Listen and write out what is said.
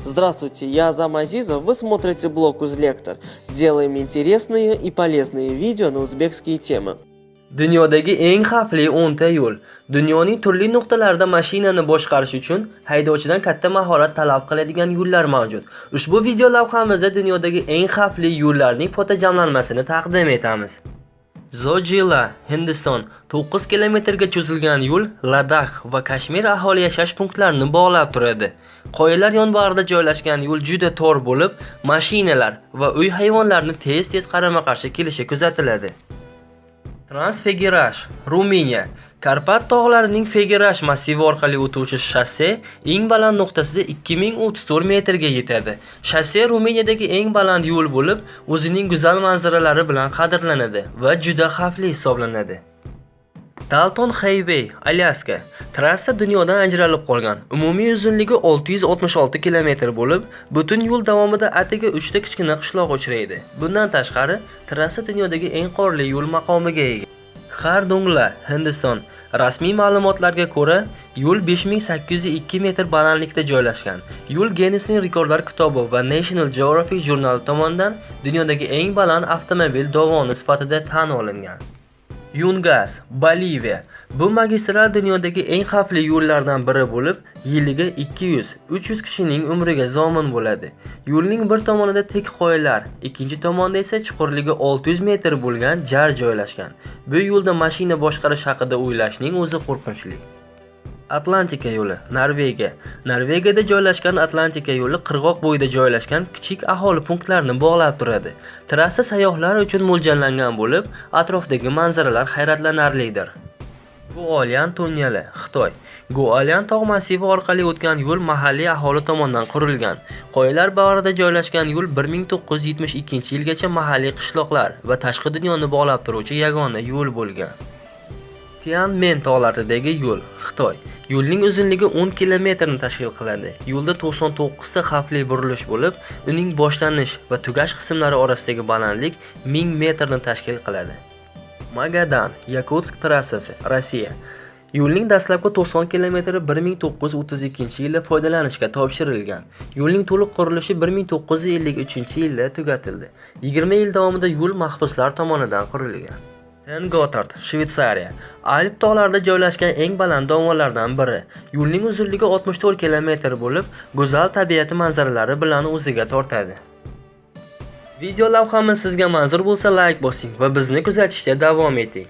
Здравствуйте, я Азам Азизов, вы смотрите блог Узлектор. Делаем интересные и полезные видео на узбекские темы. Dunyodagi eng xavfli 10 ta yo'l. Dunyoning turli nuqtalarida mashinani boshqarish uchun haydovchidan katta mahorat talab qiladigan yo'llar mavjud. Ushbu video lavhamizda dunyodagi eng xavfli yo'llarning fotojamlanmasini taqdim etamiz. Zojila, Hindiston. 9 kilometrga cho'zilgan yo'l Ladakh va Kashmir aholi yashash punktlarini bog'lab turadi. Qoyalar yonbag'rida joylashgan yo'l juda tor bo'lib, mashinalar va uy hayvonlarini tez-tez qarama-qarshi kelishi kuzatiladi. Transfegerash, Ruminiya. Karpat tog'larining Fegerash massivi orqali o'tuvchi shosse eng baland nuqtasida 2034 metrga yetadi. Shosse Ruminiyadagi eng baland yo'l bo'lib, o'zining go'zal manzaralari bilan qadrlanadi va juda xavfli hisoblanadi. Dalton Highway, Alyaska. Trassa dunyodan ajralib qolgan. Umumiy uzunligi 666 km bo'lib, butun yo'l davomida atigi 3 ta kichkina qishloq uchraydi. Bundan tashqari, trassa dunyodagi eng qorli yo'l maqomiga ega. Khardungla, Hindiston. Rasmiy ma'lumotlarga ko'ra, yo'l 5802 metr balandlikda joylashgan. Yo'l Ginnesning rekordlar kitobi va National Geographic jurnali tomonidan dunyodagi eng baland avtomobil dovoni sifatida tan olingan. Yungas, Boliviya. Bu magistral dunyodagi eng xavfli yo'llardan biri bo'lib, yiliga 200-300 kishining umriga zomin bo'ladi. Yo'lning bir tomonida tik qoyalar, ikkinchi tomonda esa chuqurligi 600 metr bo'lgan jar joylashgan. Bu yo'lda mashina boshqarish haqida o'ylashning o'zi qo'rqinchli. Atlantika yo'li, Norvegiya. Norvegiyada joylashgan Atlantika yo'li qirg'oq bo'yida joylashgan kichik aholi punktlarini bog'lab turadi. Trassa sayyohlar uchun mo'ljallangan bo'lib, atrofdagi manzaralar hayratlanarlidir. Guolian tunneli, Xitoy. Guolian tog' massivi orqali o'tgan yo'l mahalliy aholi tomonidan qurilgan. Qoyalar bag'rida joylashgan yo'l 1972-yilgacha mahalliy qishloqlar va tashqi dunyoni bog'lab turuvchi yagona yo'l bo'lgan. Tianmen tog'laridagi yo'l, Xitoy. Yo'lning uzunligi 10 kilometrni tashkil qiladi. Yo'lda 99 ta xavfli burilish bo'lib, uning boshlanish va tugash qismlari orasidagi balandlik 1000 metrni tashkil qiladi. Magadan, Yakutsk trassasi, Rossiya. Yo'lning dastlabki 90 kilometri 1932-yilda foydalanishga topshirilgan. Yo'lning to'liq qurilishi 1953-yilda tugatildi. 20 yil davomida yo'l mahbuslar tomonidan qurilgan. Sen Gotthard, Shvetsariya. Alp tog'larida joylashgan eng baland dovonlardan biri. Yo'lning uzunligi 64 kilometr bo'lib, go'zal tabiati manzaralari bilan o'ziga tortadi. Video lavhamiz sizga manzur bo'lsa, like bosing va bizni kuzatishda davom eting.